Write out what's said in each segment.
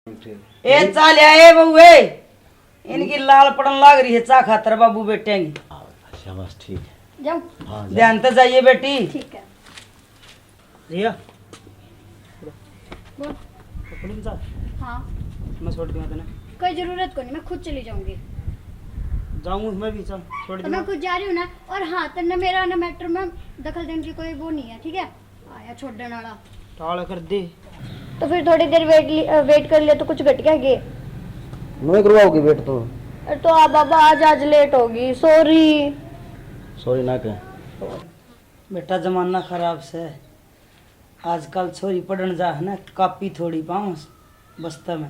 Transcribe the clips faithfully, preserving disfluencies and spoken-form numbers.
ए, चा ले आए बहू, ए। इनकी लाल पड़न लाग रही है चा खातर बाबू बेटे की। हाँ, शाबाश, ठीक है। जाओ। हाँ, जा। ध्यान तो जाइए बेटी। ठीक है। रिया, बोल। पकड़ूं चा? हाँ। मैं छोड़ दूंगा तने। कोई जरूरत को नहीं, मैं खुद चली जाऊंगी। जाऊंगा मैं भी, चा, छोड़ तो दूंगा। मैं खुद जा रही हूँ ना। और हाँ, तन्ने मेरा ना मैटर में दखल देने की कोई वो नहीं है, ठीक है? आया छोड़ने वाला। टाल कर दे। तो फिर थोड़ी देर वेट लि-, अ, वेट कर लिया तो कुछ घट गया के? नहीं करवाओगी वेट तो। अरे तो आ बाबा, आज, आज लेट होगी, सॉरी। सॉरी ना कह। बेटा, जमाना खराब से। आजकल छोरी पढ़न जा है ना, कापी थोड़ी पाऊँ बस्ता में,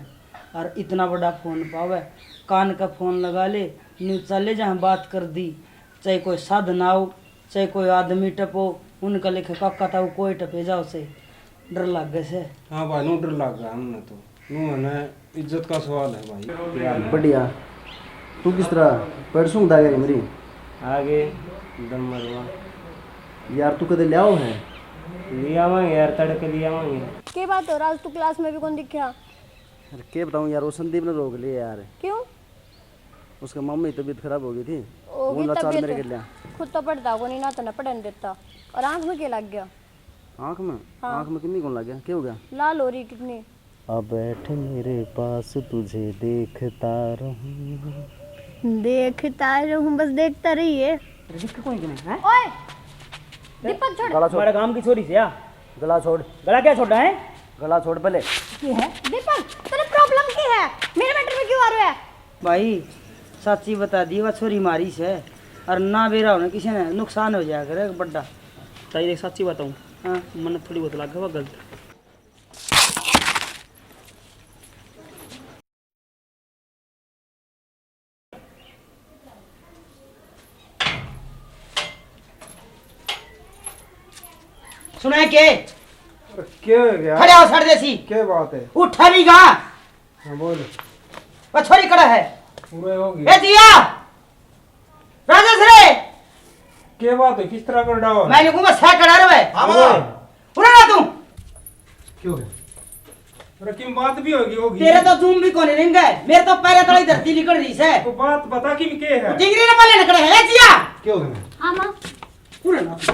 और इतना बड़ा फोन पावे, कान का फोन लगा ले, न्यू चले जहाँ बात कर दी, चाहे कोई साधन आओ, चाहे कोई आदमी टपो, उनका लेखे काका ताऊ कोई टपे जाओ से, डर लागे से। हाँ भाई, नू डर लाग गया हमने तो। नू है ना, इज्जत का सवाल है भाई। बढ़िया। तू किस तरह, पैर सूंघ दागे मेरी? आगे दम मरवा। यार, तू कदे ल्याओ है? ले आवांगे यार, तड़के ले आवांगे। के बात हो, आज तू क्लास में भी कौन दिखा? अरे, के बताऊं यार, वो संदीप ने रोक लिया यार। क्यों? उसके मामा की तबीयत खराब हो गई थी। होगी वो लाचार तबीयत। मेरे के लिया। खुद तो पढ़ता को नहीं, ना तो ना पढ़न देता। और आंख में के लग गया? आंख में? हाँ। आंख में किन्नी कौन लग गया? क्या हो गया? लाल हो रही कितनी। आ बैठ मेरे पास, तुझे देखता रहूं। देखता रहूं, बस देखता रहिए। अरे, देख कौन कने, हैं? ओए, दीपक छोड़। गला छोड़। हमारे गांव की छोरी से, या? गला छोड़। गला क्या छोड़ा है? गला छोड़ पहले। के है? दीपक, तेरे प्रॉब्लम के है? मेरे मैटर में क्यों आ रहा है? भाई, साची बता दी, वह छोरी मारी से, और ना बेरा होने किसी ने नुकसान हो जाया करे बड्डा। ताई, देख, साची बताऊं, हाँ। मन्ने थोड़ी बहुत लागे वह गलत। सुना है के? अरे, क्या हो गया? खड़े हो, सर देसी। क्या बात है? उठा नहीं गा। हाँ, बोल। वो छोरी कड़ा है। पूरे हो गए। ए जिया! राजेश रे! के बात है? किस तरह कर डावा? मैं लिखूंगा सै कड़ा रे। हाँ, बोल। पूरा ना तू। क्यों है? अरे, किम बात भी होगी, होगी। तेरे तो जूम भी कोने रिंग है, मेरे तो पैर तले धरती निकल रही से। तो बात बता, किम के है? टिंगरी ने मले निकले है, ए जिया। क्यों है? हाँ, माँ। पूरा ना तू।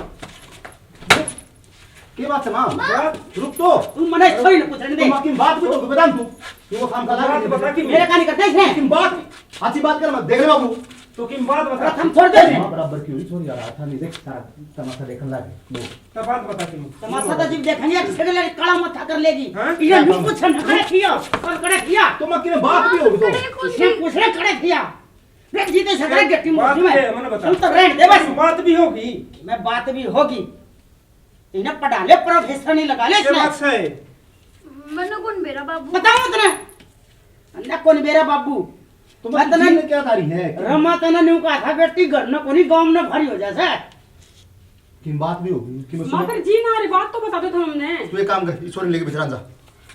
के बात है, माँ? माँ। रुक तो। तू मने छोरी ने पूछ रहे तो दे। माँ, किम बात भी तो बता तू। तू वो काम का बात बता कि मेरे का नहीं करता इसने। किम बात? अच्छी बात कर, मत देख ले बाबू। तो किम बात बता। प्रथम छोड़ दे। माँ बराबर की हुई छोरी यार, हाथ नहीं देख, सारा तमाशा देखने लग गए। तो बात बता किम। तमाशा तो जब देखेंगे, एक सेकंड लगे काला मत्था कर लेगी। हाँ? ये न्यू कुछ न करे किया, और करे किया। तो माँ, किम बात भी होगी तो। इसने कुछ न करे किया। देख जीते से करे गट्टी बात मुंह में। है, मने बता। तुम तो रहने दे बस। बात भी होगी। मैं बात भी होगी। इन्हें पढ़ा ले, प्रोफेसर नहीं लगा ले क्या इसने। बात है? मन्ने कौन बेरा बाबू? बताओ इतना। अन्ना कौन बेरा बाबू? तो मैं मैं तने जी में क्या तारी है? रमा तने न्यू कहा था, बेटी घर में कोनी, गांव में भारी हो जाए। किम बात भी होगी, किम माँ सुनो। फिर जी ना रे, बात तो बता दो तुम हमने। तू एक काम कर, इस छोरी लेके बिजरान जा।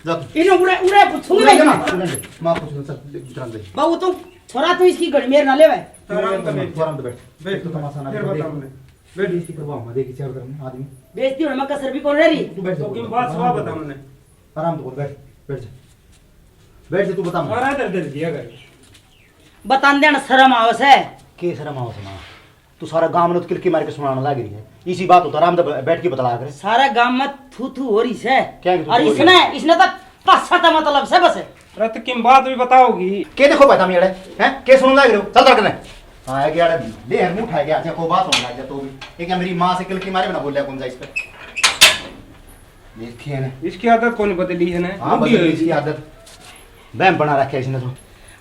जा तू। इन्हें उड़े, उड़े पूछूंगा उड़े मैं। ना, उड़े ना। माँ पूछ, चल, ले बिजरान जा। बाबू तू, छोरा तू इसकी घर मेर ना ले भाई। तू आराम से बैठ। तू आराम से बैठ। बैठ। एक तो तमाशा ना फिर कर, बता देख। हमने। बैठ। बेइज्जती करवाऊंगा, देखी चारों तरफ आदमी। बेइज्जती होने में कसर भी कौन रह रही? तू बैठ जा, तो किम बात सुना बता हमने। आराम तो कर, बैठ, बैठ जा। बैठ जा, तू बता हमने। सारा दर्द दे दिया कर। बतान देना शर्म आवे से। के शर्म आवे से माँ? तू सारा गांव में तो किलकी मार के सुनाने लग रही है। इसी बात होता आराम से बैठ के बतला कर। सारा गांव में थू थू हो रही से। क्या थू थू और हो रही इसने, है? इसने तो पासा था मतलब से बस। अरे तो किम बात भी बताओगी? के देखो भाई, तुम ये हैं? के सुनने लग रहे हो? चल, चल, चल। हाँ, है क्या रे? ले, है, मुंह उठा गया, अच्छा, कोई बात होने लग जा तो भी। ये क्या मेरी माँ से किलकी मारे बिना बोलिया कौन जा इस पे? देखिए ने। इसकी आदत कौन बदली है ने? हाँ, बूढ़ी बदली हो इसकी गई। आदत। बहम बना रखे इसने तो।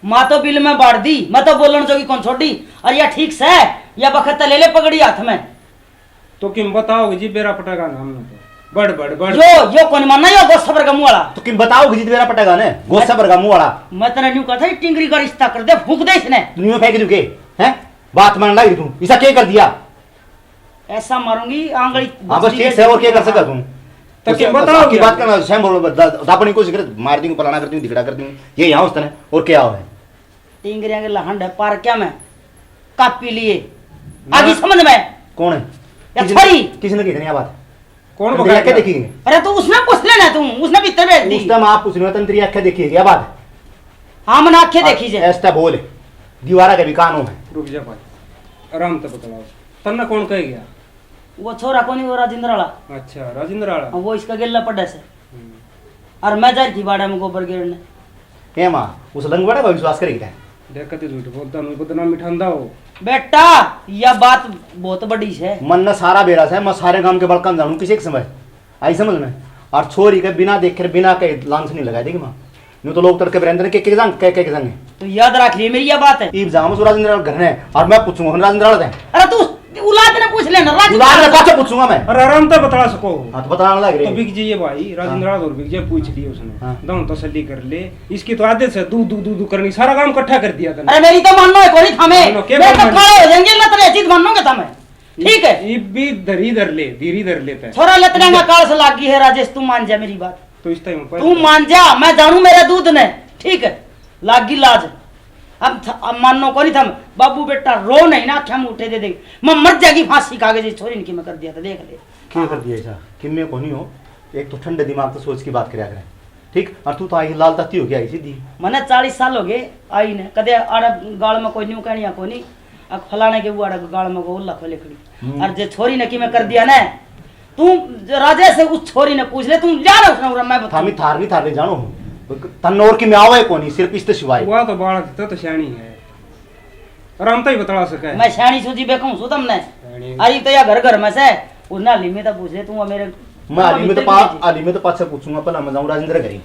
माँ तो बिल में बाढ़ दी, मैं तो बोलण जोगी कौन छोड़ी। और या ठीक से, या बखत ले ले पगड़ी हाथ में। तो किम बताओगे जी, बेरा पटेगा ना हमने तो। बड़, बड़, बड़। यो, यो कौन मानना, यो गोसा भर का मुंह वाला। तो किम बताओगे जी, बेरा पटेगा ने? गोसा भर का मुंह वाला। मैं तने न्यू कहा था, ये टिंगरी का रिश्ता कर दे, फूंक दे इसने। न्यू फेंक दूं के? हैं? बात मान लाई तू, इसा क्या कर दिया? ऐसा मारूंगी, आंगली हाँ, बस बचती ठीक है। से, और क्या कर सका तू? तो उसे किम बताओ आपकी क्या? बात करना, सहम बोलो, दा-, दाबने की कोशिश करे, मार दूंगी, फलाना कर दूंगी, धिकड़ा कर दूंगी, ये यहाँ उस तने, और क्या है? टिंगरियां के लहंड है पार्किया में, कापी लिए। ना। आगी समझ में? कौन है? या किसने, छोरी। किसने की इतनी बात? कौन तंत्री बगाड़ आंखें गया? देखी है? अरे, तो उसने पूछ लेना, तू, उसने भीतर भेज दी। उस टाइम आप पूछ रहे हो, तंत्री आंखें देखी है क्या बात? हाँ, मन्नै आंखें देखी जे। ऐसा बोल, दीवारा के भी कान हो है। रुक जा भाई, आराम तै बतलाओ, तन्ने कौन कह गया? वो छोरा कोनी, वो राजेंद्र वाला। अच्छा, राजेंद्र वाला। हाँ, वो इसका गेला पड़ा से। हम्म। और मैं जा रही थी बाड़ा में गोबर गिरने। ए माँ, उस लंगवाड़ा पर विश्वास करेगी तै? देख, कते झूठ बोलता, मैं बदनामी ठांदा हो। बेटा, यह बात बहुत बड़ी है। मन ने सारा बेरा से, मैं सारे गांव के बलकन जानू, किसी के समझ आई समझ में। और छोरी के बिना देखे, बिना कहे लांस नहीं लगाई देगी माँ। न्यू तो लोग तड़के बरेंद्र के के जांग, के के जांगे। तो याद रख लिए मेरी यह बात है। ईब जाऊंगा राजेंद्र घर ने, और मैं पूछूंगा राजेंद्र वाले से। अरे तू औलाद ने पूछ लेना, राजेंद्र औलाद ने वाले से। पाछे पूछूंगा मैं। अरे आराम तै बतला सको। हाँ, तो बताने लग रहे। तो बिक जाइए भाई, राजेंद्र हाँ। वाला और बिक जाइए, पूछ लिए उसने। हाँ। दाऊं तसल्ली कर ले। इसकी तो आदत से दू, दू, दू, दू करनी, सारा काम इकट्ठा कर दिया तने। अरे मेरी तो मानो है कोनी थामे। मानो, के मैं तो मानो? काले हो जाएंगे, लतरे चीज मानोगे थामे। ठीक है। इब भी धरी धर ले, धीरी धर लेता है। छोरा लतड़ियां का काल से लागी है राजेश, तू मान जा मेरी बात। तो इस टाइम पर तू मान जा, मैं जानू मेरे दूध ने। ठीक है, लागी लाज। अब थ-, अब मानो कोनी थम, बाबू बेटा रो नहीं ना, आख्या मुंह उठे दे दे। मैं मर जाएगी फांसी खा के, जिस छोरी ने किमे कर दिया था, देख ले। क्या कर दिया ऐसा? किमे कोनी हो, एक तो ठंडे दिमाग से सोच की बात करया करें, ठीक? और तू तो आई लाल ताती हो गया आई सीधी। मने चालीस साल हो गए आई ने, कदे आड़ा गाल में कोई न्यू कहनिया कोनी, अक फलाने के वो आड़ा गाल में को उल्ला खोले खड़ी। हम्म। और जे छोरी ने किमे कर दिया ना, तू राजेश से उस छोरी ने पूछ ले, तू जा ना उसने उरा, मैं बताऊं। थामी थार नहीं, थार नहीं जानो। तन्ने और किमे आवे कोनी, सिर्फ इसते सिवाय। वो तो बालक तो, तो सियाणी है। आराम तै ही बतला सके। मैं सियाणी सूं जी बे कहूं सूं तमने। सियाणी। अरे तो या घर घर में से, उस नाली में तो पूछ ले तू, मेरे मैं हाली में तो पा-, हाली में तो पाछे पूछूंगा, पहला मैं जाऊं राजेंद्र घर ही।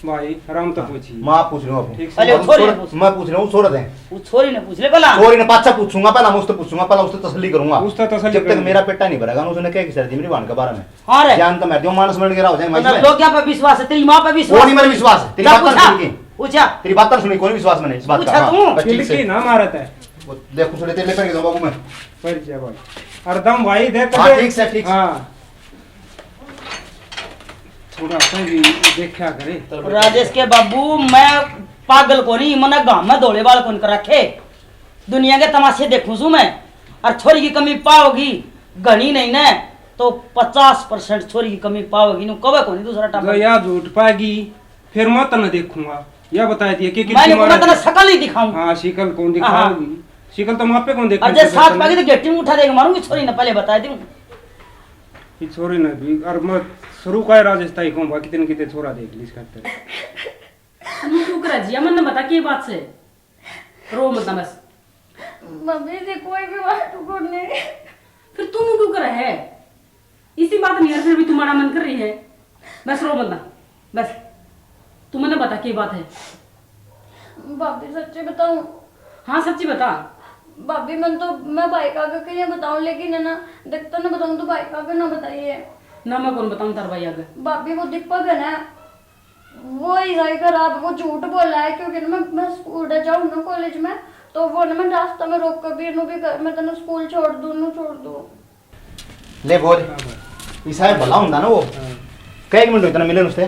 भाई, आराम तै हाँ, पूछी। मैं आप पूछ रहा हूँ। ठीक से। अरे, अब छोरी ने छोड़-, पूछ। मैं पूछ रहा हूँ, छोड़ दे। वो छोरी ने पूछ ले पहला। छोरी ने पाछे पूछूंगा, पहला मैं उससे पूछूंगा, पहला उससे तसल्ली करूंगा। उससे तसल्ली जब तक करूंगा। मेरा पेटा नहीं भरेगा ना, उसने क्या की सर्दी मेरी बहन के बारे में। हाँ रे। जान तो मैं दियो, मानस मरण के राह हो जाए, मैं तो इसमें। लोग क्या पे विश्वास है, तेरी माँ पे विश्वास है। तेरी जा बात पूछा। सुन के। पूछा। तेरी बात सुनी, कोई विश्वास में नहीं, इस बात का। पूछा हाँ, तू? बस ठीक से। खिड़की ना मारत है। वो देख, कुछ तेरे पर के दो बाबू मैं। पर जा भाई। और दम भाई, देख हाँ, के। ठीक से, ठीक से। हाँ। थोड़ा सा भी देखा करे। राजेश के बाबू, मैं पागल कोनी, मने गांव में धोले बाल कोनी कर रखे। दुनिया के तमाशे देखूं सू मैं। और छोरी की कमी पाओगी, घणी नहीं ने, तो पचास परसेंट छोरी की कमी पाओगी, नु कवे कोनी दूसरा जो टाबर। या झूठ पाएगी, फिर मैं तन्ने देखूंगा। या बता दिया कि मैंने को मैं तन्ने शकल नहीं दिखाऊं। हाँ, शकल कौन हाँ, हाँ। दिखाओगी? शकल तो मैं आपे कौन देखूं? और जे साथ पाएगी तो गेटी में उठा देगा, मारूंगी छोरी ने, पहले बता दूं। ये छोरी ने भी, और मैं शुरू का राजेश ताई कहूं, बाकी दिन कितने छोरा देख ली इस खातर। तू क्यों करा जिया, मन्ने बता के बात से। रो मत ना बस। मम्मी से कोई भी बात को नहीं। फिर तू क्यों करा है? इसी बात नहीं यार, फिर भी तू माड़ा मन कर रही है। बस रो मत ना, बस। तू मन्ने बता के बात है। भाभी, सच्ची बताऊं? हाँ, सच्ची बता। भाभी, मैं तो, मैं भाई का आगे कहीं बताऊं, लेकिन है ना, देखता ना बताऊं तो भाई का आगे ना बताइए। ना, मैं कौन बताऊं तार भाई आगे। भाभी, वो दीपक है ना, वो ही जाए खराब, वो झूठ बोला है, क्योंकि ना मैं, मैं स्कूल जाऊं ना कॉलेज में, तो वो ना मैं रास्ता में रोक कर भी, इन्हों भी कर, मैं तेना स्कूल छोड़ दूं, नू छोड़ दूं। ले बोल। हाँ भाई। ईसा भला हुंदा ना वो। हाँ। कई मिनट हुई तने मिले उससे?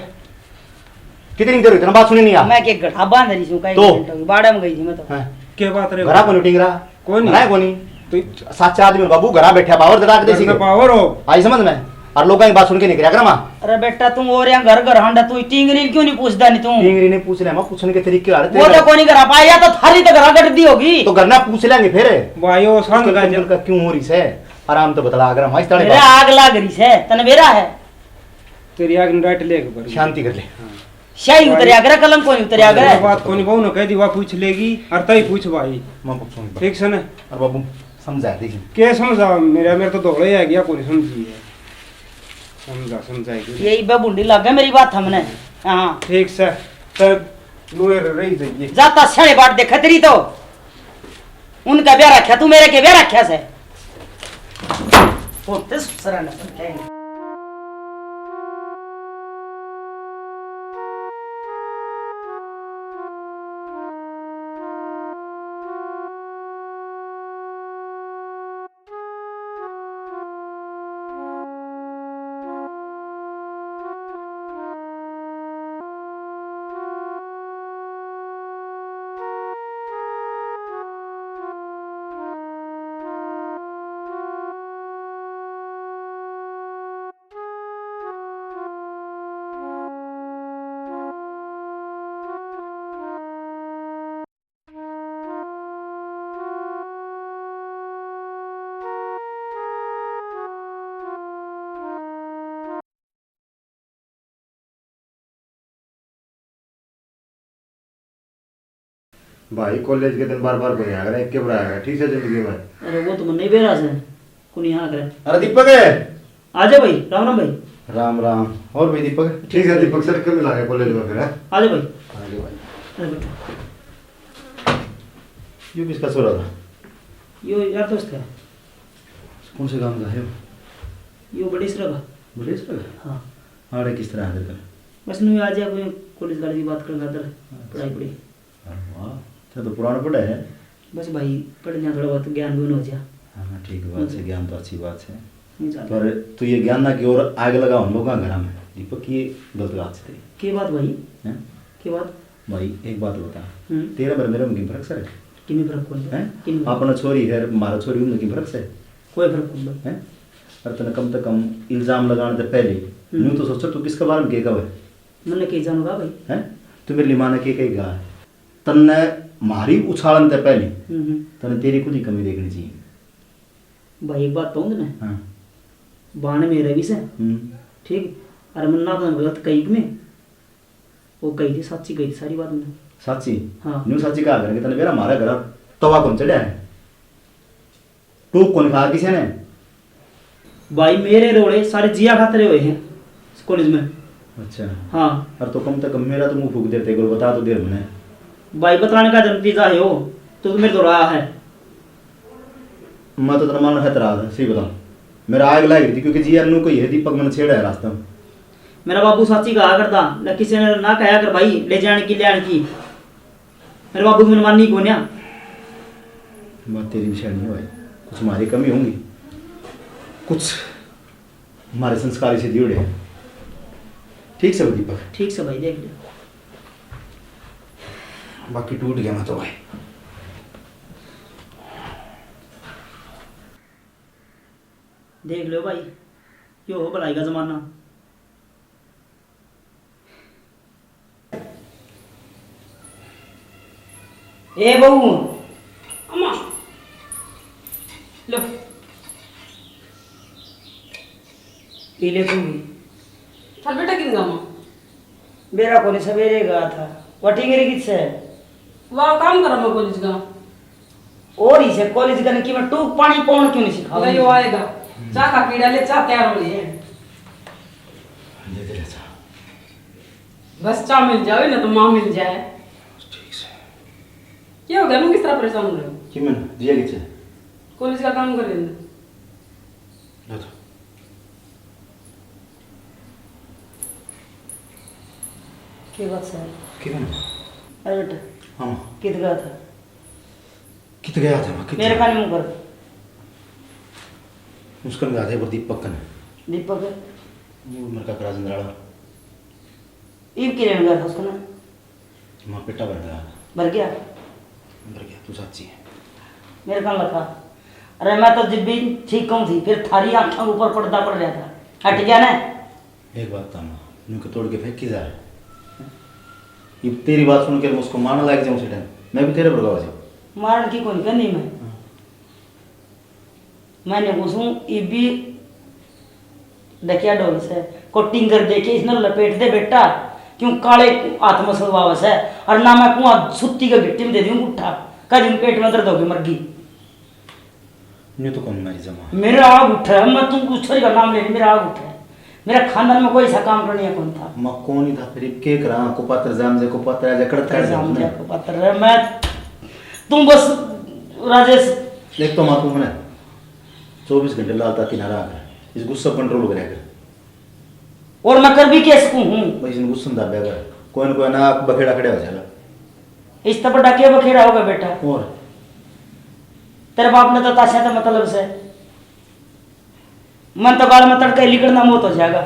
कितनी देर हुई तने बात सुनी नहीं आ? मैं के घड़ा बांध रही हूँ, कई तो? मिनट हुई, बाड़ा में गई थी मैं तो। हाँ। के बात रे? घरा कोनी टिंगरा? कोनी। घरा कोनी। तो साचा आदमी बाबू घरा बैठा पावर जरा के देसी घर में के। पावर हो। आई समझ में? और लोगों की बात सुन के नहीं करा करा मां। अरे बेटा, तू और यहाँ घर घर हांडा, तू टिंगरी क्यों नहीं पूछदा नहीं तू? टिंगरी नहीं पूछ ले, मैं पूछने के तरीके आ रहे वो तेरे। तो कोनी घरा पाया, तो थारी तो घरा गड्डी होगी। तो घर ना पूछ लेंगे फिर। भाई, वो समझ तुम गया। तुम का क्यों हो रही से? आराम तो बतला, अगर हम इस तरह मेरे बात आग लाग रही से, तने बेरा है? तेरी आग ने डांट ले एक बार। शांति कर ले। हाँ। शाही उतरिया करे, कलम कोनी उतरिया करे। बात कोनी, बहू ने कह दी, वह पूछ लेगी, और तई पूछ भाई। मैं पूछूंगा। ठीक से ना? और बाबू, समझा दे। के समझा? मेरा, मेरे तो धोले आ गया, कोनी समझी है। समझा, समझा के। ये इब्बे भुंडी लग गए मेरी बात हमने। हाँ। ठीक से, तब नुए रही जाइए। जाता सड़े बाट देखा तेरी तो। उनका ब्याह रखा, तू मेरे के ब्याह रखा से। होते ससुरा ने पर क्या है? भाई, कॉलेज के दिन बार बार कोनी आया करे, एक के बार आया करे, ठीक से जिंदगी में। अरे, वो तो मन्ने ही बेरा से कोनी आया करे। अरे दीपक है। आ जा भाई, राम राम भाई। राम राम। और भाई दीपक, ठीक है दीपक, सर कब मिलांगे कॉलेज में फिर, हैं? आ जा भाई। आ जा भाई। अरे बैठो। यो किसका छोरा था? यो यार दोस्त है। कौन से गांव का है वो? यो बड़ेसरा का। बड़ेसरा का? हाँ। आड़े किस तरह आदर कर? बस न्यू आ जा, कोई कॉलेज वाले की बात कर खातर। अच्छा। पढ़ाई पढ़ी। अरे वाह, तो, तो पुराना पढ़ा है। बस भाई, पढ़ लिया थोड़ा बहुत, ज्ञान गुण हो जा। हाँ, ठीक बात है, हम्म। ज्ञान तो अच्छी बात है। नहीं ज्यादा। पर तू ये ज्ञान ना की और आग लगा उन लोगों के घर में, दीपक, ये गलत बात है। के बात भाई? हैं? के बात? भाई, एक बात बता, हम्म। तेरा मेरा, मेरे में किम फर्क सै? किमी फर्क कौन है? हैं? किमी फर्क? अपना छोरी है, मारा छोरी, उनमें किम फर्क सै? कोई फर्क कौन भाई। हैं? और तने कम से कम इल्जाम लगाने से पहले हम्म। न्यू तो सोचो, तू किसके बारे में के कहे? मैंने के इल्जाम लगा भाई? हैं? तू मेरे लिए माँ ने के कहेगा? तन्ने मारी उछालन ते पहले हम्म, हम्म। तन्ने तेरी खुद ही कमी देखनी चाहिए। भाई, एक बात कहूँ तन्ने? हाँ। बाण मेरा भी से। हम्म। ठीक? अरे, मन्ना तो गलत कही में, वो कही थी, साची कही थी सारी बात मैंने। साची? हाँ। न्यू साची कहा करेंगे, तन्ने मेरा मारा करा, तवा कौन चढ़ा है? टूक कौन खा किसी ने? भाई, मेरे रोले सारे जिया खातरे हुए हैं इस कॉलेज में। अच्छा। हाँ। और तो कम से कम मेरा तो मुंह फूक देते, एक बार बता तो दे मैंने। भाई, बतलाने का जब नतीजा है हो, तो तू मेरे तो रहा है। मैं तो तेरा मन है तेरा, सही बताऊं। मेरा आग लाग रही थी, क्योंकि जी अन्नू कोई है, दीपक मैंने छेड़ा है रास्ता में। मेरा बाबू साची कहा करता, न किसी ने ना कहा कर भाई, ले जाने की, ले आने की। मेरे बाबू की मनमानी कोन्या। बात तेरी भी सही है भाई, कुछ हमारी कमी होंगी, कुछ हमारे संस्कार इसे दियोड़े हैं। ठीक से दीपक। ठीक से भाई, देख लियो। बाकी टूट गया मैं तो भाई। देख लो भाई, यो हो भलाई का जमाना। ए बहू। अम्मा। लो। पी ले तू भी। चल बेटा, किन गामा? बेरा कोनी, सवेरे गया था। वटिंग रे किस है? वाह, काम करा मैं कॉलेज का। और इसे कॉलेज करने की मैं टूक पानी पौन क्यों नहीं सिखाऊंगी? नहीं, वो आएगा। चाह का पीड़ा ले, चाह तैयार हो रही है। दे दे चाह। बस चाह मिल जावे ना तो माँ मिल जाए। ठीक से। क्या हो गया? मैं किस तरह परेशान हो रहे हो? कि मैंने जिया किसे? कॉलेज का काम कर रहे हैं। लो तो। के बात सै? के बात? अरे बेटा। हाँ। कित गया था? कित गया था मैं? कित मेरे गया? कान मुंह कर। उसकन गया था एक बार दीपक कन। दीपक? वो मेरे काका राजेंद्र वाला। इब की लेने गया था उसकन? माँ पेटा भर गया। भर गया? भर गया, तू साची है। मेरे कान लगा। अरे मैं तो जिब भी ठीक कहूँ थी, फिर थारी आंखों के ऊपर पर्दा पड़ रहा था। हट गया ना? एक बात था माँ, न्यू के तोड़ के फेंकी जा। ये तेरी बात सुन के मैं उसको मारने लग जाऊँ उसी टाइम, मैं भी तेरे भड़का हो जाऊँ। मारन की कौन कहनी मैं? हाँ। मैंने पूछूं, ये भी ढकिया ढोल से, को टिंगर देके इसने लपेट दे बेटा, क्यों काले हाथ में सलवावे से, और ना मैं कुआं सुत्ती के गिट्टी में दे दूं गुट्ठा, कह दिन पेट में दर्द होगी मरगी। न्यू तो कौन मारी जमा। मेरा आग उठा है, मैं तुमको छोरी का नाम लेने, मेरा आग उठा है। मेरा खानदान में कोई ऐसा काम करने का कौन था। मैं कौन ही था फिर, के करा, कुपात्र जाम जे, कुपात्र आ जा, कड़क कर जाम जे, कुपात्र है। मैं, तुम बस, राजेश। देख तो माँ, तू मने चौबीस घंटे लाल ताती ना रहा कर, इस गुस्सा कंट्रोल करया कर। और मैं कर भी कैसे को हूँ? भाई, इसने गुस्सा में दाब्या कर, कोई ना कोई ना बखेड़ा खड़ा हो जाएगा। इस तो बड़ा के बखेड़ा होगा बेटा? और? तेरे बाप ने तो ताशा तो मतलब से। मन तो गाल में तड़के लिकड़ना मौत हो जाएगा।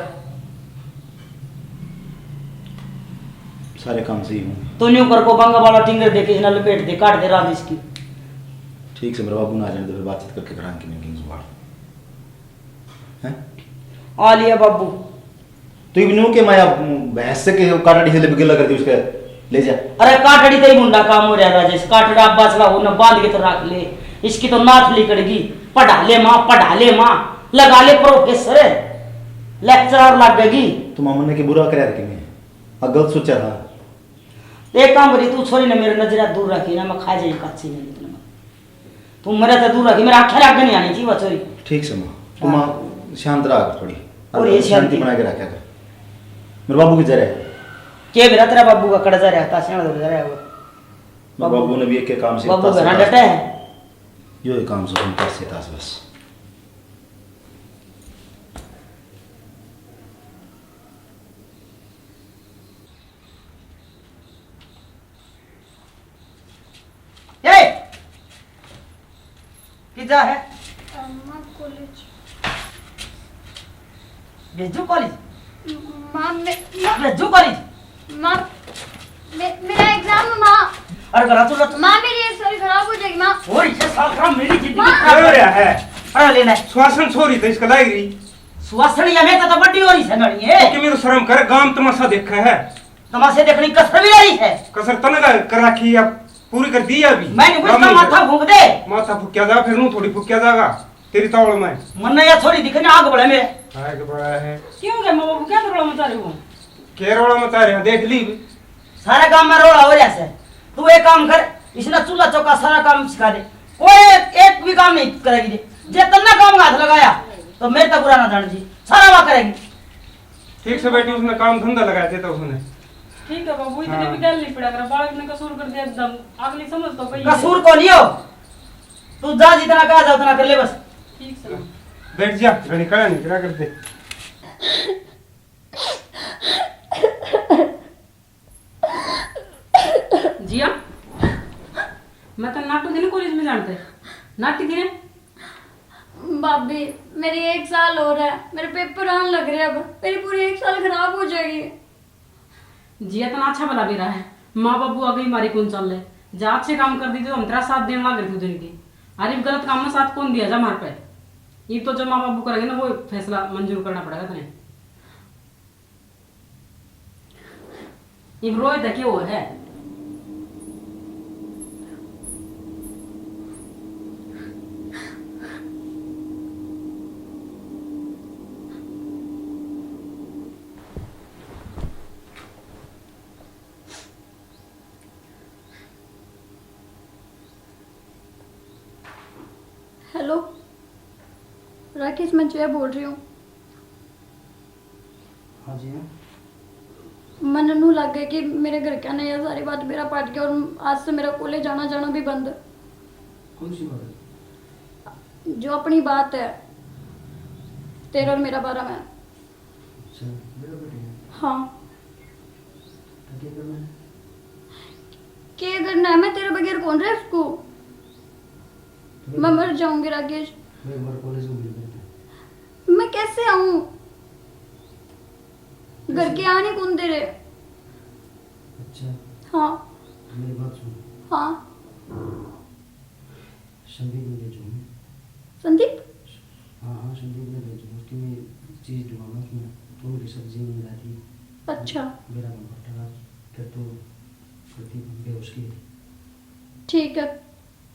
सारे काम सही होंगे। तो न्यू कर को बांगा वाला टिंगर दे के इसने लपेट दे, काट दे रात इसकी। ठीक से मेरे बाबू ना आ जाने दे, फिर बातचीत करके करांगे कि मैं किंग जुगाड़। हैं? आ लिया बाबू। तू इब न्यू के माया भैंस से के काटड़ी से लेके गिला कर दी उसके, ले जा। अरे काटड़ी तो ही मुंडा काम हो रहा राजेश, काटड़ा बासला हो ना बांध के तो रख ले, इसकी तो नाथ लिकड़गी। पढ़ा ले माँ, पढ़ा ले माँ, लगा ले प्रोफेसर, लेक्चरर लगेगी। तू मामन ने के बुरा करया कि मैं, आ गलत सोचा था। एक काम करी, तू छोरी ने मेरे नजर दूर रखी ना, मैं खा जाई कच्ची नहीं इतना। तू मेरे से दूर रखी, मेरे आंखें आगे नहीं आनी चाहिए वो छोरी। ठीक से माँ, तू हाँ। माँ शांत रहा कर थोड़ी। और ये शांति शांति। बना के रखा कर। मेरे बाबू की जरा है। के मेरा तेरा बाबू का कड़ा जा रहा था, सियाणा जा रहा है वो। मेरे बाबू ने भी एक के काम से बाबू इतना घर से डटा है। यो ही काम से उनका से तास बस। ए! किजा है? अम्मा, कॉलेज। भेजू कॉलेज? माँ, मैं, माँ, भेजू कॉलेज? माँ, मे-, मेरा एग्जाम है, माँ। अरे, करा तू लत- माँ, मेरी एक साल खराब हो जाएगी, माँ। और इसे साल खराब मेरी जिंदगी माँ। खराब हो रहा है। अरे, लेना है। सुवासन छोरी तो इसका लाग रही। सुवासन या मैं तो, तो बड़ी हो रही है, नड़ी है। तो कि मैं तो शर्म कर, गांव तमाशा देखा है। तमाशे देखने कसर भी रही है। कसर तने का कर रखी है, पूरी कर दी है अभी। मैं नहीं बुझता, माथा फूंक दे। माथा फूकिया जा, फिर नू थोड़ी फूकिया जागा। तेरी तावड़ में। मन्ना या छोरी दिखे ना, आग बढ़े मेरे। आग बढ़ा है। क्यों गए माँ बाबू, क्या रोला मचा रहे हो? के रोला मचा रहे हैं, देख ली। सारा काम में रोला हो रहा है। तू एक काम कर, इसने चूल्हा चौका सारा काम सिखा दे। कोई एक, एक भी काम नहीं करेगी। जे तन्ना काम का हाथ लगाया, तो मेरे तक बुरा ना जान जी, सारा वहाँ करेगी। ठीक से बेटी, उसने काम धंधा लगा देता उसने। ठीक है बाबू, इतने हाँ। भी गल नहीं पड़ा कर, बालक ने कसूर कर दिया एकदम, अगली समझ तो पई है। कसूर को नहीं हो, तू जा जितना कहा जा उतना कर ले बस। ठीक से। बैठ जा, घणी कड़ा नहीं करा कर दे। जिया, मैं तो नाटू दिन कॉलेज में जानते, नाटी दिन। भाभी, मेरी एक साल और है, मेरे पेपर आने लग रहे, अब मेरी पूरी एक साल खराब हो जाएगी। जिया, इतना अच्छा भला बेरा है, माँ बाबू आगे ही मारी कौन चल ले, जा अच्छे काम कर दी तो हम तेरा साथ देने लग रहे थे दिन की। अरे, गलत काम में साथ कौन दिया जा मार पे? ये तो जो माँ बाबू करेंगे ना, वो फैसला मंजूर करना पड़ेगा तने। इब रोए तो क्यों है? हेलो, राकेश, मैं जया बोल रही हूँ। हाँ जी, हाँ। मन्ने नू लग गया कि मेरे घर के ने यह सारी बात मेरा पाट गया और आज से मेरा कॉलेज आना जाना भी बंद। कौन सी बात है? जो अपनी बात है, तेरा और मेरा बारे में। अच्छा, मेरा बेटे है। हाँ। तो क्या करना है? क्या करना है? मैं तेरे बगैर कौन रहे उसको? मैं मर जाऊंगी राकेश। मैं एक बार कॉलेज में मिल लेते हैं। मैं कैसे आऊं? घर के आने कौन दे रहे? अच्छा। हाँ। मेरी बात सुन। हाँ। संदीप ने भेजूंगा। संदीप? हाँ, हाँ, संदीप ने भेजूंगा। उसकी मैं चीज ढुआना उसमें। तो मेरी सब्जी नहीं लाती। अच्छा। मेरा मन फटा। फिर तो करती बेहोश की। ठीक है।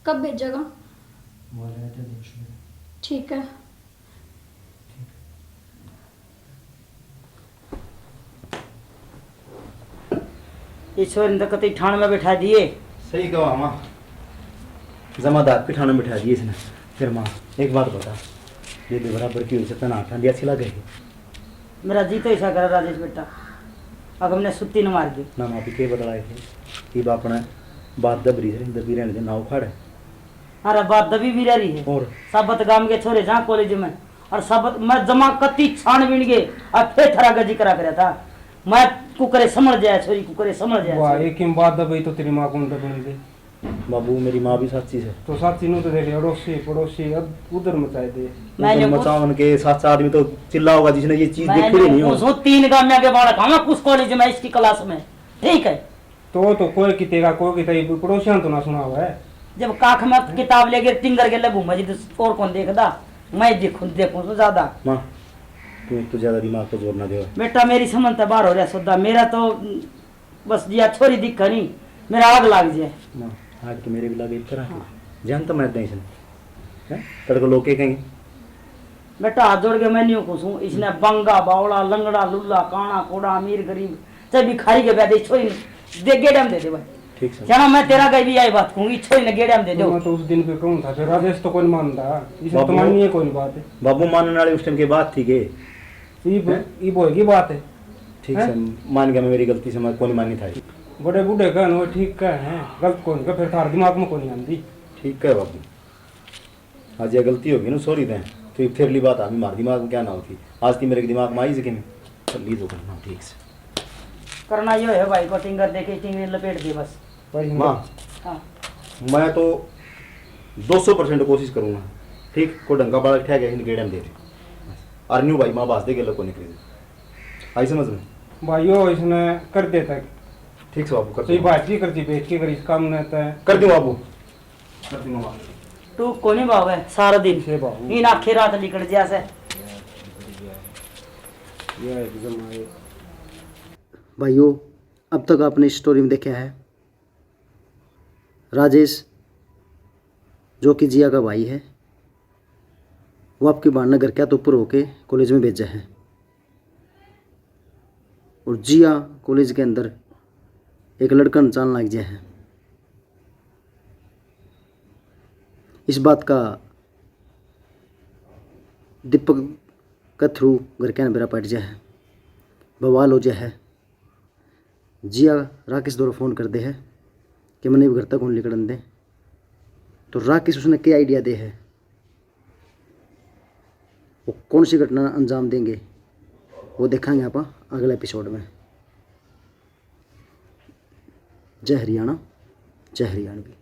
कब भेजेगा? वो आ जाएगा तेरे दोस्त में। ठीक है। ईश्वर ने तो कतई ठाण में बैठा दिए। सही कहा माँ, जमादार की ठाण में बैठा दिए इसने। फिर माँ, एक बात बता, ये भी बराबर की हुई से तना ठंडी अच्छी लगे? मेरा जी तो ऐसा करे राजेश बेटा, अगर हमने सुत्ती न मार दी। ना माँ, के बदलाए थे, इब अपने बात दबरी से दबी रहने दे, ना उखाड़े। अरे बात दबी भी रह रही है। और? साबत गांव के छोरे जहाँ कॉलेज में, और साबत मैं जमा कत्ती छानबीन के, और फिर थारा का जिक्र करा था। मैं कुकरे समझ जाया, छोरी कुकरे समझ जाया, वाह, छोरी। एक ही बात दबाई तो तेरी माँ कौन दबने दे? बाबू, मेरी माँ भी साची से। तो साची नू तो देख, अड़ोसी पड़ोसी अब उधर मचाए दे। मैंने उधर कुछ मचावन के साचा आदमी तो चिल्ला होगा जिसने ये चीज देखी नहीं हो। मैंने कुछ तीन गामिया के बालक, हाँ, कुछ कॉलेज में इसकी क्लास में, ठीक है। तो, तो कोई कितेगा, कोई किते पड़ोसियां तो ना सुना हुआ है। जब काख में किताब लेके टिंगर के लगू मैं जी, और कौन देखदा? मैं देखूं, देखूं तो ज्यादा। माँ, तू एक तो ज्यादा दिमाग पे जोर ना दे। बेटा, मेरी समझ तो बाहर हो रहा सौदा। मेरा तो बस जिया छोरी दिखा नहीं, मेरा आग लाग जाए। माँ, आग तो मेरे भी लगे, इस तरह की। हाँ। जान तो मैं दे इसने। हैं? तेरे को लोग के कहेंगे? बेटा, हाथ जोड़ के मैं नहीं खुश हूँ। इसने बंगा, बावला, लंगड़ा, लुल्ला, काना, कोड़ा, अमीर, गरीब, चाहे भिखारी के ब्याह दे, छोरी ने दे, गेड़े में दे दे भाई। ठीक सै। जाना, मैं तेरा कहीं भी आई बात कहूंगी, छोरी ने गेड़े में दे दो। मैं तो उस दिन पे कहूँ था, फिर राजेश तो कोई मानता, इसे तो बाबू, माननी है कोई बात। बाबू, मानने वाली उस टाइम की बात थी के? ये ब-, हैं? ये बोएगी बात है। ठीक हैं? सै, मान गया मैं, मेरी गलती सै, मैं कोई माननी था। बड़े बूढ़े कहन वो ठीक कह हैं, गलत कौन कह, फिर थार दिमाग में कोई नहीं आंदी। ठीक है बाबू। आज ये गलती होगी ना, सॉरी दें, तो ये फिरली बात आमी मार दिमाग में क्या ना होती। आज ती मेरे दिमाग में आई सै कि नहीं? कर ली तो करना, ठीक सै। करना यो है भाई, कटिंग कर दे, कटिंग में लपेट दे बस। भाई, माँ, हाँ। मैं तो दो सौ परसेंट कोशिश करूँगा, ठीक, कोई ढंग का बालक ठहर गया, इन गेड़े में दे दे। और न्यू भाई, माँ बास दे गेलो को निकली। आई समझ में? भाई, यो इसने कर देता। ठीक सै बाबू, कर सही दूंगा। बात की कर दी, बेइज्जती करी इस काम ने तो। कर दूँ बाबू। तू कोनी भावे सारा दिन। से भाऊ। इन आखे रात लिकड़ जा से। भाइयों, अब तक आपने इस स्टोरी में देखा है, राजेश, जो कि जिया का भाई है, वो आपकी बहन ने घर के हाथ ऊपर होके कॉलेज में भेजा है। और जिया कॉलेज के अंदर एक लड़का ने चाल लाग जाए है। इस बात का दीपक के थ्रू घर के बेरा पट जाए है, बवाल हो जाए है। जिया राकेश द्वारा फोन कर दे है कि मैंने घर तक कौन लिकड़न दे। तो राकेश उसने क्या आइडिया दे है, वो कौन सी घटना अंजाम देंगे, वो देखांगे आप अगले एपिसोड में। जय हरियाणा, जय हरियाणवी।